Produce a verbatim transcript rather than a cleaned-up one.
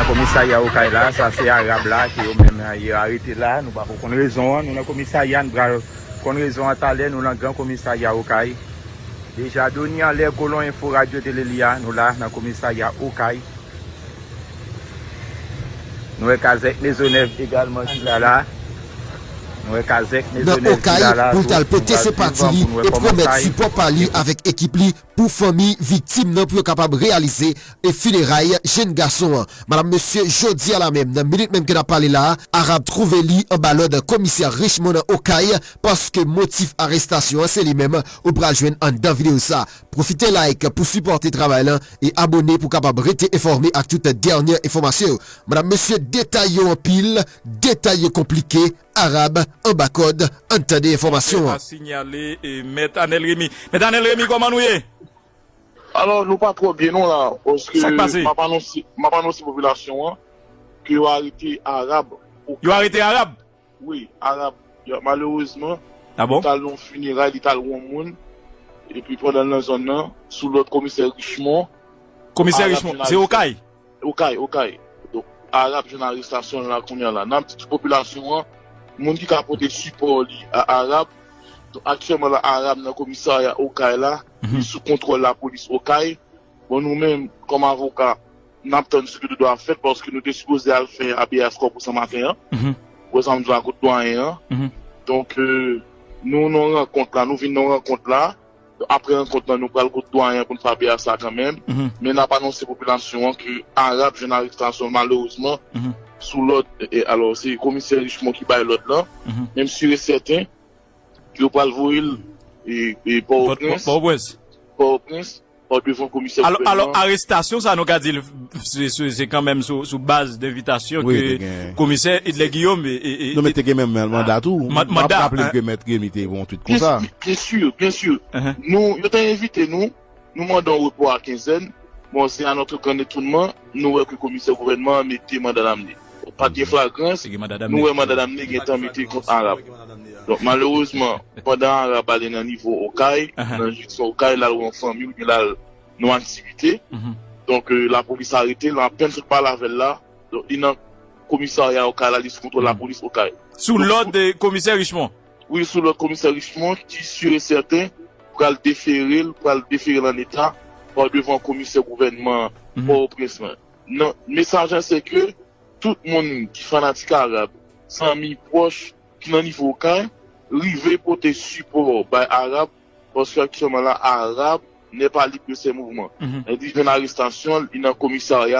Komisarya Okay la, sa se Arab la ke yo menm yo arete la. Nou pako konn rezon an. Nou nan komisarya, nou pral konn rezon an talè. Nou nan gran komisarya Okay. Deja Doni anlè Kolon Enfo Radyo Tele li a, nou la nan komisarya Okay. Nou wè kazèk Mezonèv egalman ki la la. Nou wè kazèk Mezonèv ki la la tou. Nan Okay pou l t al pote senpati li e pwomèt sipò pa li avèk ekip li pou fanmi viktim nan pou yo kapab reyalize e fineray jenn gason an. Madanm, mesye, jodi a la menm, nan minit menm ke n ap pale la a, Arab twouve li anba lòd komisè Richmond Okay, paske motif arestasyon an se li menm ou pral jwenn anndan videyo sa. Pwofite like pou sipòte travay lan e abone pou kapab rete enfòme ak tout dènye enfòmasyon yo. Madanm, mesye, detay yo anpil, detay yo konplike, Arab anba kòd, ann tande enfòmasyon an. Sinyale, e, Mèt Anèl Remy. Mèt Anèl Remy, kòman nou ye? Alò, nou pa twò byen non la, paske m ap anonse, m ap anonse popilasyon an ke yo arete Arab. Yo arete Arab? Wi, Arab. Yo, malerezman, li t al nan yon fineray, li t al wè yon moun. Epi pandan l nan zòn nan, sou lòd komisè Richmond, Komisè Richmond, se Okay? Okay, Okay. Donk, Arab jwenn arestasyon l la kounye a la. N ap di tout popilasyon an, moun ki ka pote sipò li a Arab. Donk, aktyèlman la, Arab nan komisarya Okay la, li sou kontwòl lapolis Okay. Bon, nou menm, kòm avoka, n ap tann sa ki dwe ap fèt, paske nou te sipoze al fè habeas corpus an maten an. Wè sa m di w a kot dwayen an. Donk, e, nou nan rankont la, nou vin nan rankont la. Apre rankont lan, nou pral kot dwayen pou n fè habeas la kanmenm. Men n ap anonse popilasyon an ke Arab jwenn arestasyon l malerezman sou lòd, e, alò, se komisè Richmond ki bay lòd lan. Men m si e sèten ke yo pral voye l, e, e, Pòtoprens. Pòtoprens. Pòtoprens, pa devan komisè gouvènman. Alò, arestasyon sa nou ka di l, se, se, se kanmenm sou, sou baz denvitasyon ke komisè Edlè Guillaume, e, e, nou mete gen menm manda tou. M ap raple ke Mèt Remy te yon twit konsa. Byen si, byen si. Nou, yo te envite nou, nou mande yon repo a kenzèn. Bon, se a notre grand étonnement, nou wè ke komisè gouvènman an mete manda damne. Pa t gen flagrans, nou wè manda damne gentan mete kont Arab. Donk, malerezman, pandan Arab ale nan nivo Okay, nan jiridiksyon Okay, l al wè yon fanmi oubyen l al nan yon aktivite. Donk, e, lapolis arete l, apèn sot pale avè l la. Donk, li nan komisarya Okay la, li sou kontwòl lapolis Okay. Sou lòd de komisè Richmond? Wi, sou lòd komisè Richmond, ki si e sèten pral defere l, pral defere l an eta pa devan komisè gouvènman Pòtoprens lan. Non, mesaj la se ke tout moun ki fanatik Arab, zanmi pwòch ki nan nivo Okay, rive pote sipò bay Arab, paske aktyèlman la, Arab n'est pas libre de ses mouvements. Li jwenn arestasyon l, li nan komisarya.